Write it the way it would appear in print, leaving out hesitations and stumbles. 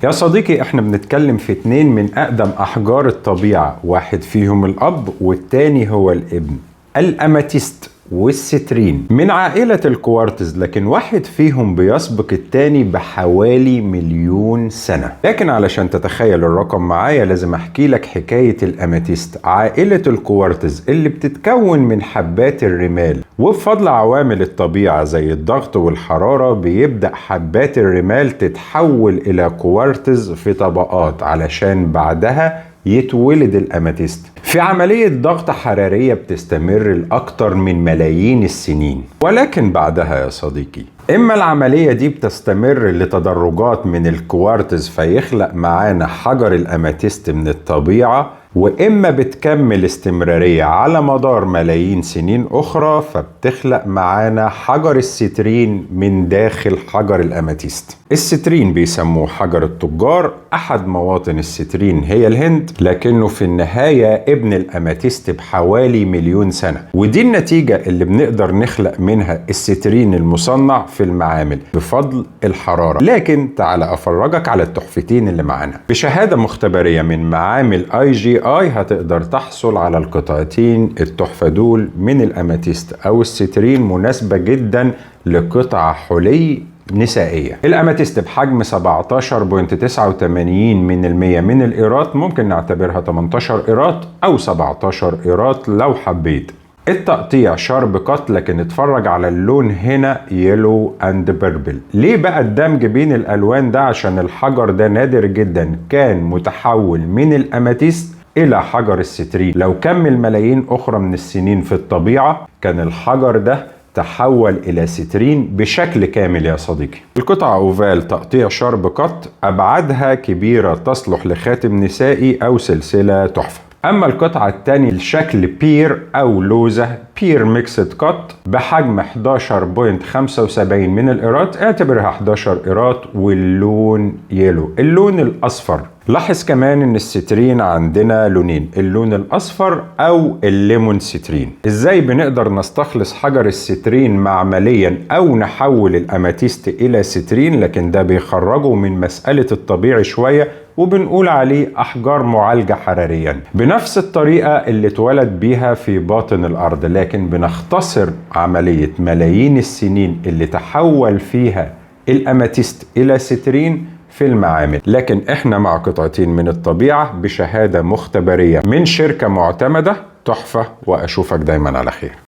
يا صديقي احنا بنتكلم في 2 من أقدم أحجار الطبيعة، واحد فيهم الأب والتاني هو الابن، الأماتيست والسترين من عائلة الكوارتز، لكن واحد فيهم بيسبق التاني بحوالي 1,000,000 سنة. لكن علشان تتخيل الرقم معايا لازم احكي لك حكاية الأماتيست، عائلة الكوارتز اللي بتتكون من حبات الرمال، وبفضل عوامل الطبيعة زي الضغط والحرارة بيبدأ حبات الرمال تتحول إلى كوارتز في طبقات علشان بعدها يتولد الأماتيست في عملية ضغط حرارية بتستمر لأكتر من ملايين السنين. ولكن بعدها يا صديقي إما العملية دي بتستمر لتدرجات من الكوارتز فيخلق معانا حجر الأماتيست من الطبيعة، وإما بتكمل استمرارية على مدار ملايين سنين أخرى فبتخلق معانا حجر السترين من داخل حجر الأماتيست. السترين بيسموه حجر التجار، أحد مواطن السترين هي الهند، لكنه في النهاية ابن الأماتيست بحوالي 1,000,000 سنة، ودي النتيجة اللي بنقدر نخلق منها السترين المصنع في المعامل بفضل الحرارة. لكن تعال أفرجك على التحفتين اللي معانا. بشهادة مختبرية من معامل IGI هتقدر تحصل على القطعتين التحفة دول من الأماتيست أو السترين، مناسبة جدا لقطع حلي نسائية. الأماتيست بحجم 17.89 من المية من القيراط، ممكن نعتبرها 18 قيراط أو 17 قيراط لو حبيت. التقطيع sharp cut، لكن اتفرج على اللون هنا yellow and purple. ليه بقى الدمج بين الالوان ده؟ عشان الحجر ده نادر جدا، كان متحول من الاماتيست الى حجر السترين. لو كمل ملايين اخرى من السنين في الطبيعة كان الحجر ده تحول الى سترين بشكل كامل يا صديقي. القطعة oval، تقطيع sharp cut، ابعادها كبيرة، تصلح لخاتم نسائي او سلسلة تحفة. اما القطعة الثانية الشكل pear او لوزة، pear mixed cut بحجم 11.75 من القيراط، اعتبرها 11 قيراط، واللون yellow، اللون الاصفر. لاحظ كمان ان السترين عندنا لونين، اللون الاصفر او ال lemon citrine. ازاي بنقدر نستخلص حجر السترين معمليا او نحول الاماتيست الى سترين؟ لكن ده بيخرجه من مسألة الطبيعي شوية، وبنقول عليه احجار معالجة حراريا بنفس الطريقة اللي اتولد بيها في باطن الارض، لكن بنختصر عملية ملايين السنين اللي تحول فيها الاماتيست الى سترين في المعامل. لكن احنا مع قطعتين من الطبيعة بشهادة مختبرية من شركة معتمدة تحفة، واشوفك دايما على خير.